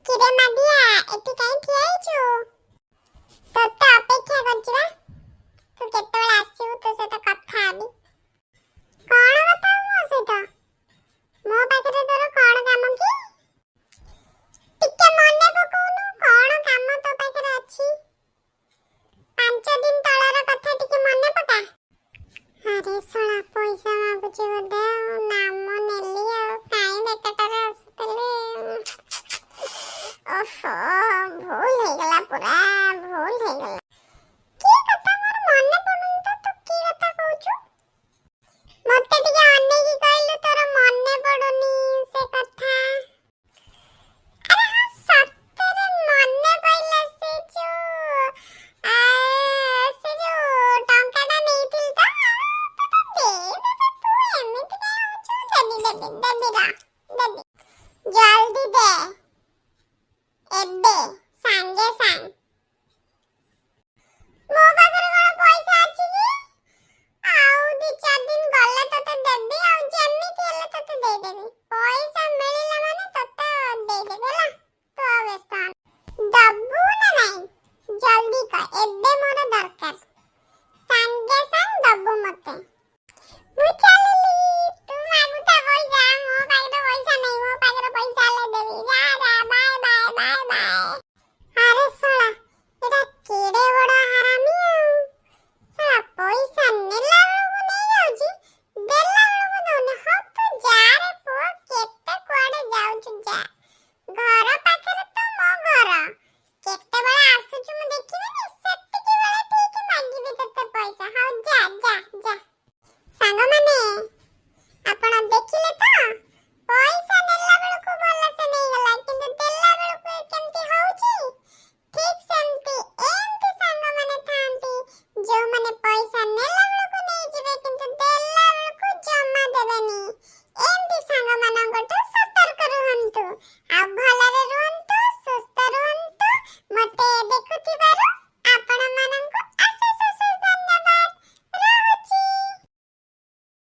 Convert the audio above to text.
କିରେ ମାଧିଆ, ଏଠି କାଇଁ ଠିଆ ହେଇଛୁ? ତୋତେ ଅପେକ୍ଷା କରିଛି ବା, ତୁ କେତେବେଳେ ଆସିବୁ, ତୋ ସହିତ କଥା ହେବି। କଣ କଥା ହବୁ ମୋ ସହିତ? ମୋ ପାଖରେ ତୋର କଣ କାମ କି? ଟିକେ ମନେ ପକଉନୁ, କଣ କାମ ତୋ ପାଖରେ ଅଛି? 5 ଦିନ ତଳର କଥା ଟିକେ ମନେ ପକା। ଆରେ ଶଳା, ପଇସା ମାଗୁଛି ବୋଧେ। ଆଉ ନାମ ନେଲି, ଆଉ କାଇଁ ବେକାରଟାରେ ଆସୁଥିଲି। ଓହୋ, ଭୁଲ ହେଇଗଲା, ପୁରା ଭୁଲ ହେଇଗଲା। କି କଥା ମୋର ମନେ ପଡୁନି ତ, ତୁ କି କଥା କହୁଛୁ? ମତେ ଟିକେ ଅନେଇକି କହିଲୁ, ତୋର ମନେ ପଡୁନି ସେ କଥା। ଆରେ ହଁ, ସତରେ ମନେ ପଇଲା। ସେ ଯୋଉ ଟଙ୍କାଟା ନେଇଥିଲି ତ, ତୋତେ ଦେଇଦେବି। ତୁ ଏମିତି କାଇଁ ହଉଛୁ? ଦେବି, ଦେବି, ଦେବି, ର, ଦେବି। ଜଲ୍ଦି ଦେ, ଏବେ ସାଙ୍ଗେ ସାଙ୍ଗ। ମୋ ପାଖରେ କଣ ପଇସା ଅଛି କି? ଆଉ 2-4 ଦିନ ଗଲେ ତୋତେ ଦେବି, ଆଉ ଯେମିତି ହେଲେ ତୋତେ ଦେଇଦେବି। ପଇସା ମିଳିଲା ମାନେ ତୋତେ ଦେଇଦେବି, ହେଲା? ତୁ ଆଉ ବ୍ୟସ୍ତ ହନା। ଦବୁ ନା ନାଇଁ, ଜଲ୍ଦି କହ। ଏବେ ମୋର ଦରକାର, ସାଙ୍ଗେ ସାଙ୍ଗ ଦବୁ ମତେ। ମୁଁ ଚାଲିଲି, ତୁ ମାଗୁଥା ପଇସା। ମୋ ପାଖରେ ପଇସା ନାହିଁ, ମୋ ପାଖରେ ପଇସା ହେଲେ ଦେବି। ଯା ଯା, ବାଏ ବାଏ, ବାଏ ବାଏ। ଆରେ ଶଳା, ଏଟା କେଡେ ବଡ ହାରାମି! ଆଉ ଶଳା ପଇସା ନେଲା ବେଳକୁ ନେଇଯାଉଛି, ଦେଲା ବେଳକୁ ଦଉନି। ହଉ, ତୁ ଯାରେ ପୁଅ, କେତେ କୁଆଡେ ଯାଉଛୁ ଯା। ଘର ପାଖରେ ତ ମୋ ଘର, କେତେବେଳେ ଆସୁଛୁ ମୁଁ ଦେଖିବିନି? ସେତିକି ବେଳେ ଠିକ ମାଗିବି ତତେ ପଇସା। ହଉ, ଯା ଯା ଯା। ସାଙ୍ଗମାନେ, ଆପଣ ଦେଖିଲେ ତ, ପଇସା ନେଲା ବେଳକୁ ଭଲସେ ନେଇଗଲା, କିନ୍ତୁ